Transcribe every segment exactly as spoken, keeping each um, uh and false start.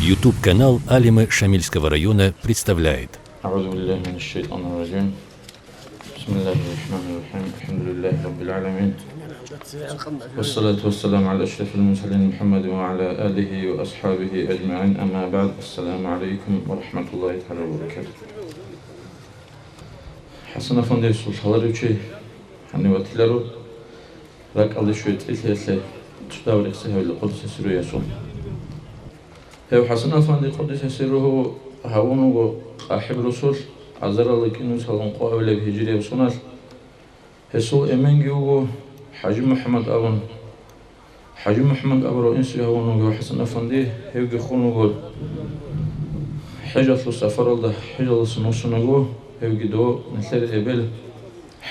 YouTube-канал Алимы Шамильского района представляет. أعوذ بالله من الشيطان الرجيم. بسم الله الرحمن الرحيم. الحمد لله رب العالمين. والصلاة والسلام على أشرف المرسلين محمد وعلى آله وأصحابه أجمعين. أما بعد. السلام عليكم ورحمة الله تعالى وبركاته. ХӀасан-афандиясул лъаларев чи гьанив ватиларо, ракӀалде щвей цӀилъиялъе цо дагьаб рехсей гьавила къуддиса сирругьу ясул. Гьев ХӀасан-афанди къуддиса сирругьу гьавун вуго къахӀиб росулъ, азаралда кӀинусалгун къоабилеб гьижрияб соналъ. Гьесул эменги вуго ХӀажи МухӀаммад абун. ХӀажи МухӀаммад абурав инсуе гьавун вуго ХӀасан-афанди, гьевги хун вуго хӀежалъул сапаралда, хӀежалдасан вуссунаго, гьевги дов, нилъер эбел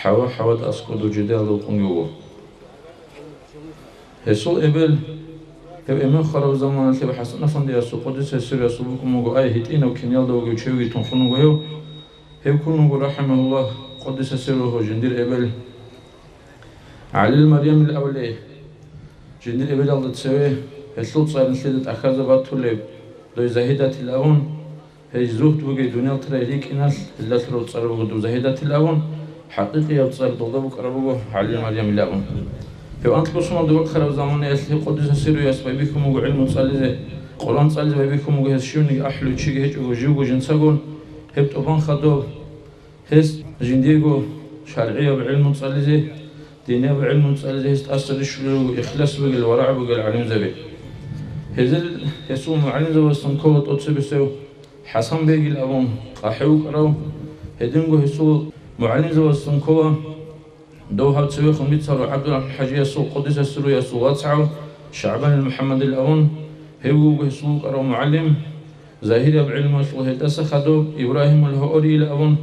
ХӀава, ХӀават аскӀов дов жидеялда вукъунги вуго. Гьесул эбел, гьев эмен хварав заманалъ гьев ХӀасан-афандиясул къуддиса сирругьу ясул букӀун буго, ай, гьитӀинав киниялда вугев чевги тунхун вуго гьев. Гьев ккун вуго, рахӀимагьуллагь, къуддиса сирругьу, жиндир эбел ГӀалил Марьямил абулей. Жиндир эбелалда цеве гьелъул цӀар нилъеда тӀахьазаб батулеб, дой Загьидатил абун, гьей зугьд бугей дуниял тарай рикӀкӀиналъ, гьелдалъурав цӀар буго доб Загьидатил абун, хӀакъикъияб цӀар долда букӀараб буго ГӀалил Марьямил абун. Гьев анкьго соналда вахъараб заманаялъ гьев къуддиса сирругьу яс байбихьун буго гӀилму цӀализе, Къуръан цӀализе байбихьун буго гьес щивниги ахӀулев чиги гьечӀого живго жинцагун, гьеб тӀубан хадуб, гьес жиндиего шаргӀияб гӀилму цӀализе, динияб гӀилму цӀализе гьес тӀаса рищулел руго ихлас бугел, варагӀ бугел гӀалимзаби. Гьезул, гьесул мугӀалимзабаздасан ккола тӀоцебесев ХӀасан-бегил абун къахӀи вукӀарав, гьединго гьесул мугӀалимзабаздасан ккола дов гьав цевехун бицарав ГӀабдурахӀман-хӀажиясул къуддиса сирругьу ясул вацгӀав ШагӀбанил МухӀаммадил абун, гьев вуго гьесул вукӀарав мугӀалим. Загьирияб гӀилмуялъул гьелдаса хадуб Ибрагьимул Гьуорийил абун,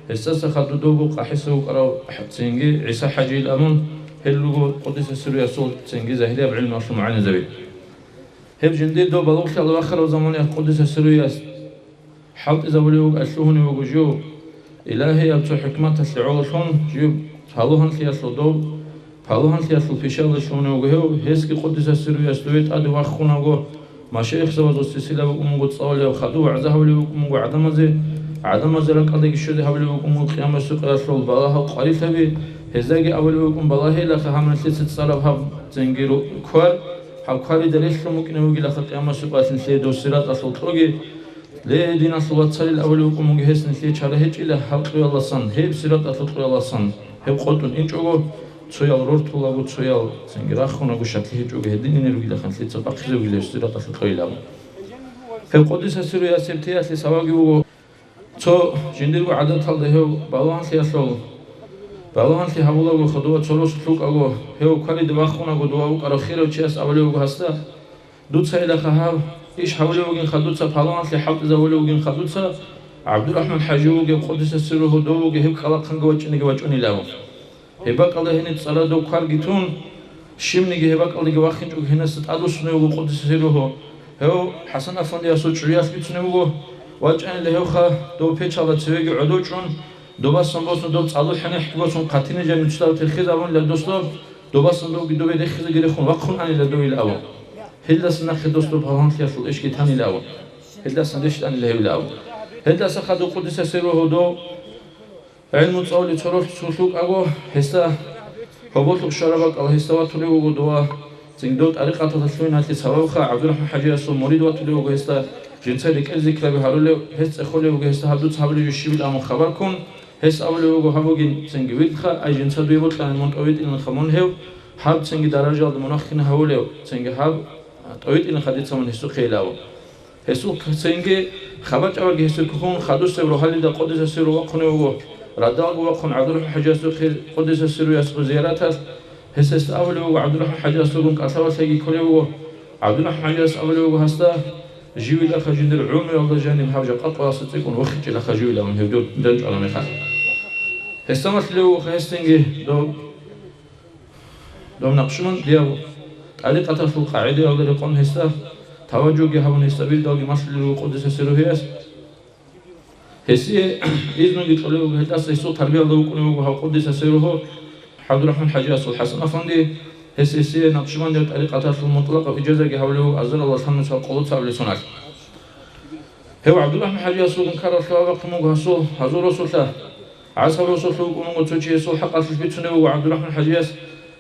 гьесдаса хадуб довго къахӀиса вукӀарав цинги ГӀиса-хӀажийил абун, гьел руго къуддиса сирругьу ясул цинги загьирияб гӀилмуялъул мугӀалимзаби. Гьеб жиндир дов балугълъиялда вахъараб заманаялъ къуддиса сирругьу яс хӀалтӀизабулев вуго, лъугьунев вуго жив, илагьияб цо хӀикматалъе гӀололъун, жив палугьанлъиялъул дов, палугьанлъиялъул пишаялда лъугьунев вуго гьев, гьесги къуддиса сирругьу яс дове тӀаде вахунаго, машаихзабазул силсила букӀун буго цӀалулев, хадув вагӀза гьавулев вукӀун буго гӀадамазе, гӀадамазе ракӀалдеги щвезе гьавулев вукӀун буго Къиямасукъаялъул балагьал къварилъаби, гьездаги абулев вукӀун, балагьейилаха гьаб нилъеца цӀараб гьаб цинги ру-, квар, гьаб кварида релълъун букӀине вугилаха Къиямасукъаялъ нилъее дов сираталъул кьоги. Ле, диналъул вацалил абулев вукӀун буго гьес нилъее чара гьечӀила гьаб кьоялдасан, гьеб сираталъул кьоялдасан гьеб къотӀун инчӀого, цоял рортулаго, цоял цинги рахунаго, щаклъи гьечӀого гьедин ине ругилаха нилъеца бахъизе вугилев сираталъул кьоял абун. Гьеб къуддиса сирругьу яс гьеб теялъе сабабги буго, цо жиндирго гӀадаталда гьев балугьанлъиялъул, балугьанлъи гьабулаго, хадув цо росулъ вукӀаго, гьев кварида вахунаго дов вукӀарав хирав чияс абулев вуго гьасда: «Дуцайилаха гьаб иш гьавулев вугин хадуца, палугьанлъи хӀалтӀизавулев вугин хадуца, ГӀабдурахӀман-хӀажи вугев, къуддиса сирругьу, дов вугев, гьеб кӀалахъанго вачӀинеги вачӀунилан». Гьеб бакӀалда гьениб цӀарадав кварги тун, щибниги гьеб бакӀалдеги вахинчӀого гьенасда тӀадвуссунев вуго къуддиса сирругьу. Гьев ХӀасан-афандиясул чӀужуялъ бицунев вуго, вачӀанила гьевха дов печалда цевеги гӀодов чӀун, добасан босун дов цӀалул хӀенехӀги босун, хъатине жанив чӀужу терхизабунила дос доб, добасан довги дове рехизеги рехун вахъун анила довила абун. Гьелдасан нахъе дос доб палугьанлъиялъул ишги танила абун. Гьелдасан рещтӀанила гьевила абун. Гьелдаса хадуб къуддиса сирругьу дов гӀилму цӀалулев цо росулъ вукӀаго, гьесда гьоболлъухъ щвараб бакӀал гьесда ватулев вуго дова, цинги дов тӀарикъаталда лъугьиналъе сабабха ГӀабдурахӀман-хӀажиясул мурид ватулев вуго гьесда, жинца рекӀел зикраби гьарулев, гьес цӀехолев вуго гьесда гьаб дуца гьабулеб жо щибилан абун хабар ккун, гьес абулев вуго гьаб бугин цинги вирдха, ай, жинца дуе бокьани мун тӀовитӀилан хамун гьев, гьаб цинги даражалда мун вахъина гьавулев, цинги гьаб тӀовитӀилан хадица мун гьесухъейилан абун. Гьесул цинги хабар чӀварги гьесул ккун хадусеб рогьалида къуддиса сирругьу вахъунев вуго, радалго вахъун ГӀабдурахӀман-хӀажиясухъе къуддиса сирругьу ясго зияраталъ, гьес гьесда абулев вуго, ГӀабдурахӀман-хӀажиясулгун кӀалъавалъеги кколев вуго, ГӀабдурахӀман-хӀажияс абулев вуго гьасда: «Живилаха жиндир гӀумруялда жаниб гьаб жакъа къоялъа цӀикӀкӀун вохичӀилаха живилан гьев дов данчӀвала мехалъ». Гьесда малъулев вуго гьесдинги доб Дов накъшбандияв тӀарикъаталъул къагӀидаялда рекъон гьесда таважжуги гьабун, гьесда бирдалги малъулел руго къуддиса сирругьу яс. Гьесие изнуги кьолев вуго, гьелдаса гьесул тарбиялда вукӀунев вуго гьав къуддиса сирругьу ГӀабдурахӀман-хӀажиясул ХӀасан-афанди, гьес гьесие накъшбандияв тӀарикъаталъул мутӀлакъаб ижазаги гьавулев вуго азаралда лъабнусал къоло цабилеб соналъ. Гьев ГӀабдурахӀман ХӀажиясулгун ккаралъув абухъун буго гьасул гьазул росулъа. ГӀасал росулъ вукӀун вуго цо чи гьесул хӀакъалъулъ бицунев вуго ГӀабдурахӀман ХӀажияс,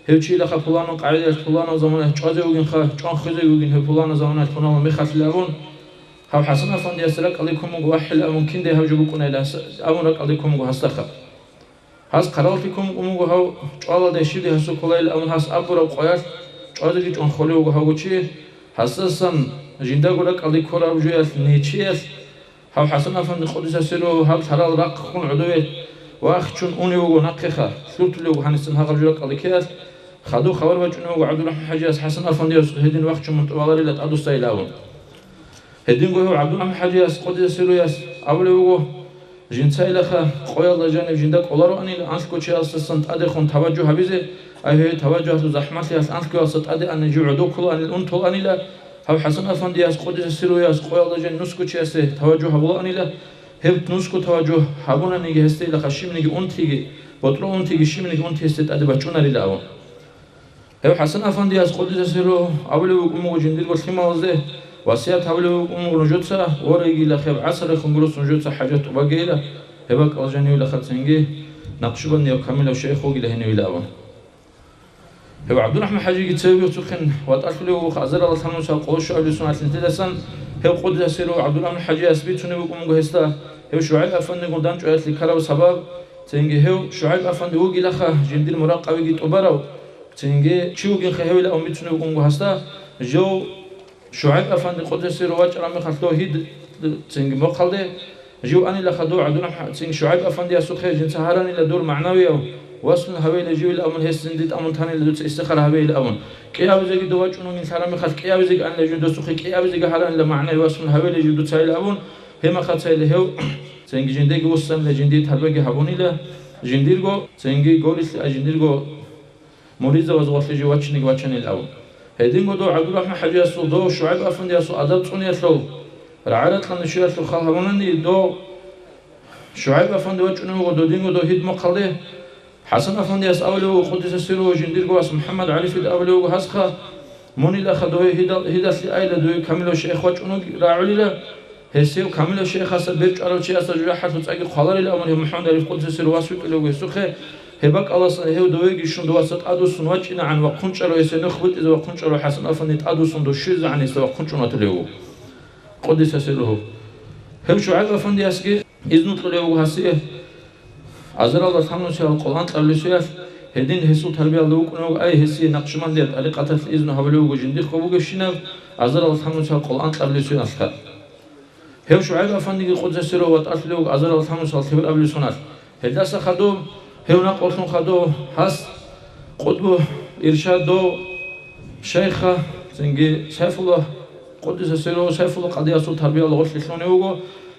гьев чилаха пуланав къагӀидаялъ пуланав заманаялъ чӀвазе вугинха, чӀван хвезе вугин гьев пуланав заманаялъ пуланав мехалъила абун, гьав ХӀасан-афандияс ракӀалде ккун буго вахӀила абун, киндай гьав жо букӀунайилан абун ракӀалде ккун буго гьасдаха. Гьас хъаравуллъи ккун букӀун буго гьав чӀвалалда щиб гьасул кколайилан абун гьас абураб къоялъ чӀвазеги чӀван холев вуго гьав чи, гьасдасан жиндаго ракӀалде ккураб жоялъ нечеялъ, гьав ХӀасан-афанди къудиса сирругьу гьаб лъарал рахъ хун гӀодове вахчун унев вуго нахъеха, лъуртулев вуго гьанисан гьагъаб жо ракӀалде ккеялъ, хадув хабар бачӀунев вуго ГӀабдурахӀман ХӀажияс ХӀасан-афандияс гьедин вахчун мун тӀубаларила тӀадвуссайилан абун. Гьединго гьев ГӀабдурахӀман ХӀажияс къудиса сирругьу абулев вуго, жинцайилаха къоялда жаниб жинда кӀолароанил анлъго чиясдасан тӀадехун таважжугь гьабизе, ай гьей таважжугьалъул захӀмалъиялъ анлъгоялдаса тӀаде ани жив гӀодов кколаанил унтулаанила, гьав ХӀасан-афандияс къудиса сирругьу къоялда жан нусго чиясе таважжугь гьабулаанила, гьеб нусго таважжугь гьабунаниги гьесдейилаха щибниги унтиги, ботӀрол унтиги щибниги унти гьесде тӀаде бачӀунарила абун. Гьев ХӀасан-афандияс къудиса сирругьу абулев вукӀун буго жиндирго лъималазде, васият гьабулев вукӀун буго нужеца, ворегила хеб гӀасарахун гурус нужеца хӀажат тӀубагейила, гьеб бакӀал жанивилаха цинги Накъшбандияв камилав шейх вугила гьенивила абун. Гьев ГӀабдурахӀман ХӀажиги цеве бихцухъин ватӀалъулев вуго азаралда лъабнусал къоло щуабилеб соналъ нилъедасан, гьев къудиса сирругьу ГӀабдурахӀман ХӀажияс бицунеб букӀун буго гьесда, гьев ШугӀайб-афандигун дандчӀваялъе ккараб сабаб, цинги гьев ШугӀайб-афанди вугилаха жиндир муракъабиги тӀубарав, цинги чи вугинха гьевилан абун бицунеб букӀун буго гьасда, жив ШугӀайб-афанди къудиса сирругьу вачӀараб мехалъ дов гьид, цинги мохъалде, жив анилаха дов ГӀабдурахӀман, цинги ШугӀайб-афандиясухъе жинца гьаранила дур магӀнавияв, васун гьавейила живила абун гьес зинди тӀамун танила дуца истихара гьавейила абун. КӀиабизеги дов вачӀун вугин лъараб мехалъ кӀиабизеги анила жив досухъе кӀиабизеги гьаранила магӀнавияв васун гьавейила жив дуцайила абун, гьеб мехалъ цайила гьев, цинги жиндеги вуссанила жиндие тарбияги гьабунила, жиндирго, цинги горилъи а жиндирго муридзабазул гъорлъе жив вачиниги вачанил абун. Гьединго дов ГӀабдурахӀман ХӀажиясул, дов ШугӀайб-афандиясул адаб цӀуниялъул, рагӀа-ракьалда щвеялъул хал гьабунани, дов ШугӀайб-афанди вачӀунев вуго додинго дов гьид мохъалде. ХӀасан-афандияс абулев вуго, къудиса сирругьу, жиндирго вас МухӀаммад ГӀарифида абулев вуго гьасха, мунилаха дове гьидал-, гьидалъе айила дове камилав шейх вачӀун вуги-, рагӀулила. Гьесив камилав шейхасда бер чӀварав чиясда жужахӀалъув цӀаги хъваларила абун гьев МухӀаммад ГӀариф къудиса сирругьу вас витӀулев вуго гьесухъе, гьеб бакӀалдасан гьев довеги щун доваса тӀадвуссун вачӀинегӀан вахъун чӀарав гьесие нух бутӀизе вахъун чӀарав ХӀасан-афанди тӀадвуссун дов щвезегӀан гьесда вахъун чӀун ватулев вуго. Къудиса сирругьу. Гьев ШугӀайб-афандиясги изну кьолев вуго гьасие, азаралда лъабнусиялъ къоло анкьабилеб соялъ, гьедин гьесул тарбиялда вукӀунев вуго, ай, гьесие Накъшбандияб тӀарикъаталъ изну гьабулев вуго жиндихъго бугебщинаб, азаралда лъабнусиялъ къоло анкьабилеб соялъха. Гьев ШугӀайб-афандиги къудиса сирругьу ватӀалъулев вуго азаралда лъабнусиялъ лъеберабилеб соналъ. Гьелдаса хадуб, гьев накъвалъун хадуб, гьас къутбу иршад дов шайха, цинги Сайфулла, къудиса сирругьу, Сайфулла къадиясул тарбиялда гъорлъе лъунев вуго,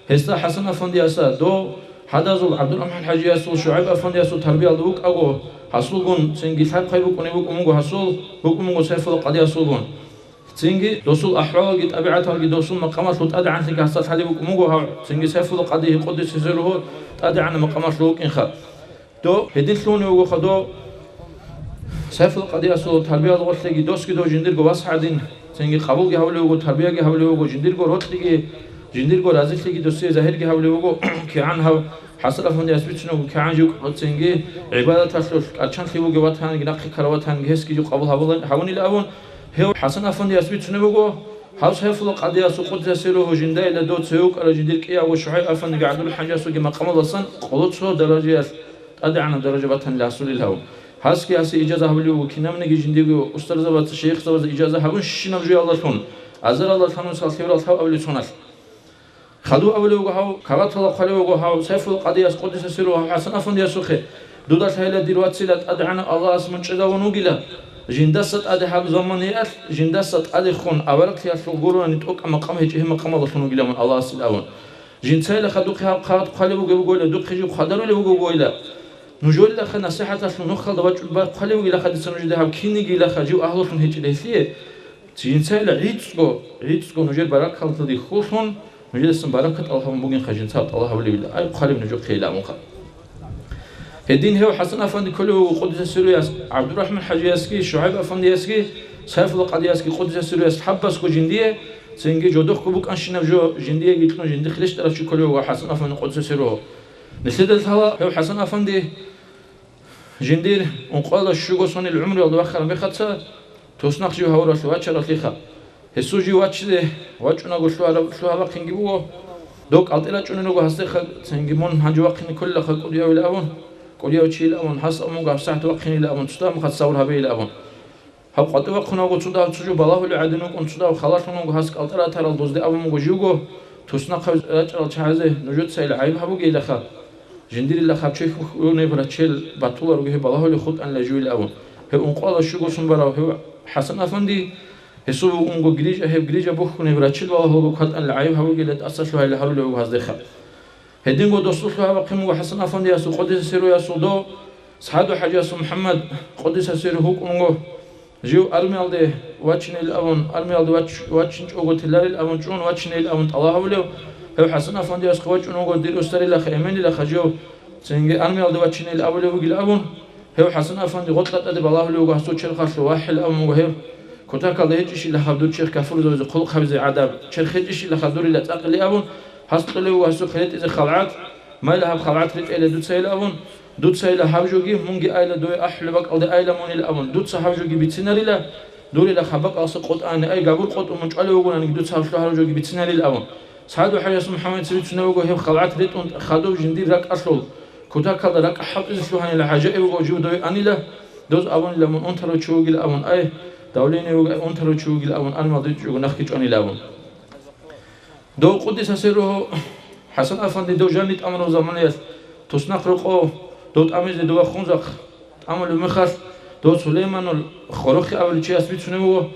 гьесда ХӀасан-афандиясда дов гьадазул ГӀабдурахӀман ХӀажиясул, ШугӀайб-афандиясул тарбиялда вукӀаго, гьасулгун, цинги лъабхъай букӀунеб букӀун буго гьасул, букӀун буго Сайфулла къадиясулгун. Цинги досул ахӀвалалги тӀабигӀаталги досул макъамалъул тӀадегӀанлъиги гьасда лъалеб букӀун буго гьав, цинги Сайфулла къади, къудиса сирругьу, тӀадегӀанаб макъамалъув вукӀинха. Дов гьедин лъугьунев вугоха, дов Сайфулла къадиясул тарбиялда гъорлъеги досги дов жиндирго вас гӀадин, цинги къабулги гьавулев вуго, тарбияги гьавулев вуго, жиндирго рокьиги, жиндирго разилъиги досие загьирги гьавулев вуго, кигӀан гьав ХӀасан-афандияс бицунев вуго, кигӀан жив цинги гӀибадаталъулъ кӀарчанлъи вугев ватаниги нахъе ккарав ватаниги гьесги жив къабул гьабула-, гьавунила абун, гьев ХӀасан-афандияс бицунев вуго, гьав Сайфулла къадиясул, къудиса сирругьу, жиндаила дов цеве вукӀарав жиндир кӀиявго ШугӀайб-афандиги ГӀабдул ХӀажиясулги макъамаласан къоло цо даражаялъ тӀадегӀанаб даража батанила гьасулил гьав. Гьасги гьасе ижаза гьабулев вуго, кинабниги жиндирго устарзабаца, шейхзабаца ижаза гьабун щинаб жоялдалъун, азаралда лъабнусиялъ лъеберал лъабабилеб соналъ. Хадув абулев вуго гьав, кагъаталда хъвалев вуго гьав Сайфул къадияс, къудиса сирругьу, ХӀасан-афандиясухъе, дуда лъайла дир вацила тӀадегӀанав Аллагьас мун чӀезавун вугила, жиндаса тӀаде гьаб заманаялъ, жиндаса тӀадехун аварагълъиялъул гурони тӀокӀаб макъам гьечӀеб гьеб макъамалдалъун вугила мун Аллагьасил абун. Жинцайилаха духъе гьаб кагъат хъвалеб бугеб бугойила, духъе жив хъвадарулеб бугеб бугойила. Нужелилаха насихӀаталъул нухалда вачӀун бай хъвалев вугилаха дица нужеда гьаб кинигилаха жив агьлулъун гьечӀила гьелъие. Жинцайила гӀицӀго, гӀицӀго нужер баракалда дихьуллъун, нужедасан баракат тӀалаб гьабун бугинха жинца тӀалаб гьабулебила. Ай, хъвалеб нужехъейила абунха. Гьедин гьев ХӀасан-афанди кколев вуго къудиса сирругьуяс, ГӀабдурахӀман-хӀажиясги, ШугӀайб-афандиясги, Сайфулла-къадиясги къудиса сирругьуяс лъабасго жиндие, Цинги жодохъго букӀанщинаб жо жиндиеги кьун жиндихъ рещтӀарав чи кколев вуго ХӀасан-афанди къуддиса сирругьу. Нилъеда лъала гьев ХӀасан-афанди жиндир ункъоялда щуго сонил гӀумруялда вахараб мехаца, туснахъ жив гьавуралъув вачаралъиха. Гьесул жив вачизе вачӀунаго лъугьараб, лъугьа-бахъинги буго. Дов кӀалтӀи рачӀунел руго гьасдеха, цинги мун гьанже вахъине кколилаха кӀудияв илан абун, кӀудияв чи илан абун, гьас абун буго гьабсагӀат вахъинилан абун, цо дагьаб мехалъ сабур гьабейилан абун. Гьаб къватӀив вахъунаго цо дагьаб цо жо балагьулев гӀадин вукӀун, цо дагьаб халалъун вуго гьас кӀалтӀа ратарал, дозде абун буго живго, туснахъ гьав рачӀарал чагӀазе нужецайила гӀайиб гьабугейилаха. Жиндирила хабчехьунеб рачел батуларуго гьеб балагьулев хутӀанила жуйилан абун. Гьев ункъоялда щуго сон барав гьев ХӀасан-афанди, гьесул буго унго грижа, гьеб грижа бухьунеб рачел балагьулаго кватӀанила гӀайиб гьабугейилан тӀаса лъугьайилан гьарулев вуго гьаздеха. Гьединго досулъ гьабахъин буго ХӀасан-афандиясул къуддиса сирругьуясул дов СагӀаду-хӀажиясул МухӀаммад къуддиса сирругьу вукӀун вуго. Жив армиялде вачинилан абун, армиялде вач-, вачинчӀого теларилан абун, чӀун вачинилан абун тӀалаб гьабулев, гьев ХӀасан-афандиясухъе вачӀун вуго дир устарилаха, эменилаха жив, цинги армиялде вачинилан абулев вугилан абун, гьев ХӀасан-афанди гъоркьа тӀаде балагьулев вуго гьасул черхалъув, вахӀилан абун буго гьев. Кутакалда гьечӀищилаха дур черх кафурзабазе хъулухъ гьабизе гӀадаб, черх гьечӀищилаха дурила цӀакъ илан абун, гьас кьолев вуго гьасухъе ретӀизе халгӀат, майла гьаб халгӀат ретӀейила дуцайилан абун, дуцайила гьаб жоги, мунги айила дуе ахӀулеб бакӀалде айила мунилан абун, дуца гьаб жоги бицинарила, дурила хаб бакӀалса къотӀани, ай, габур къотӀун мун чӀвалев вугонаниги, дуца гьаб лъугьараб жоги бицинарилан абун. СагӀаду-хӀажияс МухӀаммадица бицунеб буго гьеб халгӀат ретӀун хадуб жиндир ракӀалъул, кутакалда ракӀ хӀалтӀизе лъугьанила, гӀажаиб буго жив дуе анила, доз абунила мун унтарав чи вугилан абун, ай, давление вуго, ай, унтарав чи вугилан абун, армиялде витӀичӀого нахъги чӀванилан абун. Дов къуддиса сирругьу ХӀасан-афанди дов жанив тӀамураб заманаялъ, туснахъ рокъов дов тӀамизе дов вахунзахъ тӀамулеб мехалъ, дов Сулейманул Хорохи абулев чияс бицунеб буго.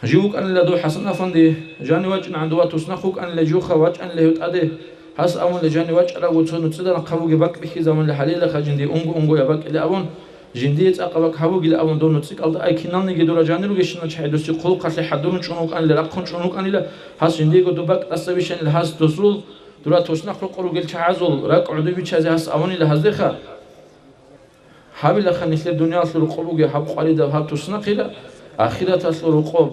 Жив вукӀанила дов ХӀасан-афанди, жанив вачӀинегӀан дова туснахъ вукӀанила, живха вачӀанила гьев тӀаде, гьас абунила, жанив вачӀарабго цо нуцӀида нахъа бугеб бакӀ бихьизабунила гьалилаха жиндие унго-унгояб бакӀилан абун, жиндие цӀакъаб бакӀ гьабугилан абун, дов нуцӀикӀалда ай киналниги дура жанир ругещинал чагӀи досде хъулухъалъе хӀадурун чӀун вукӀанила, рахъун чӀун вукӀанила, гьас жиндиего доб бакӀ тӀаса бищанила, гьас досул дура туснахъ рокъор ругел чагӀазул ракӀ гӀодобичазе гьас абунила гьаздеха. Гьабилаха нилъер дуниялалъул рокъоб бугеб гьаб къваридаб гьаб туснахъила, ахираталъул рокъоб,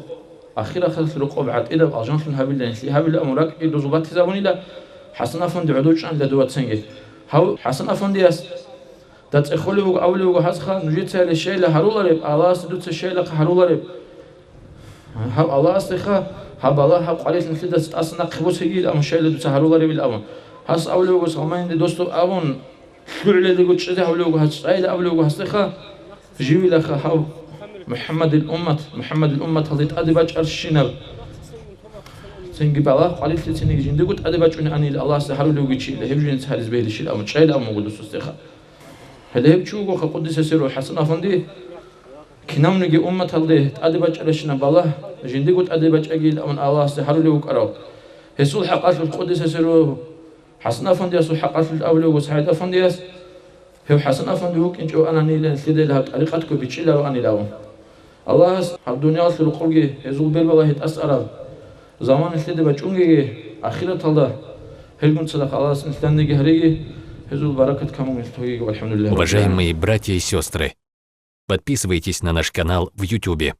ахираталъул рокъоб гӀатӀидаб алжанлъун гьабила нилъ гьабила, амма ракӀги дозул батизабунила, ХӀасан-афанди гӀодов чӀанила дов вацанги. Гьав ХӀасан-афандияс дацӀехолев вуго, абулев вуго гьасха, нужецайила щайила гьарулареб, Аллагьасда дуца щайилахъа гьарулареб. Гьаб Аллагьасдеха, гьаб Аллагь гьаб къварилъ нилъеда тӀаса нахъе босегийил, амма щайила дуца гьаруларевил абун. Гьас абулев вуго Салманинде досдоб абун, лъугӀледего чӀезе гьавулев вуго гьас, цӀайилан абулев вуго гьасдеха, живилаха гьав МухӀаммадил уммат, МухӀаммадил умматалде тӀаде бачӀарщинаб. Цинги балагь къварилъициниги жиндего тӀаде бачӀунеанил Аллагьасда гьарулев вугев чийила, гьев жинца гьариз бегьилищил абун, чӀайилан абун буго досасдеха. Гьеле гьев чи вугоха къуддиса сирругьу ХӀасан-афанди, кинабниги умматалде тӀаде бачӀаращинаб балагь, жиндего тӀаде бачӀагийил абун Аллагьасда гьарулев вукӀарав. Гьесул хӀакъалъулъ къуддиса сирругьу ХӀасан-афандиясул хӀакъалъулъ абулев вуго СагӀид-афандияс, гьев ХӀасан-афанди вукӀинчӀев ананила нилъеда гьаб тӀарикъатго бичӀчӀиларо анилан. Аллагьас гьаб дуниялалъул рукъовги гьезул бербалагьи тӀасараб заман нилъеда бачӀунгеги, ахираталда гьелгун цадахъ Аллагьас нилъ дандеги гьареги, гьезул баракат камун нилъ тогеги, валхӀамдулиллагьи раббил гӀаламин. Уважаемые братья и сестры, подписывайтесь на наш канал в Ютубе.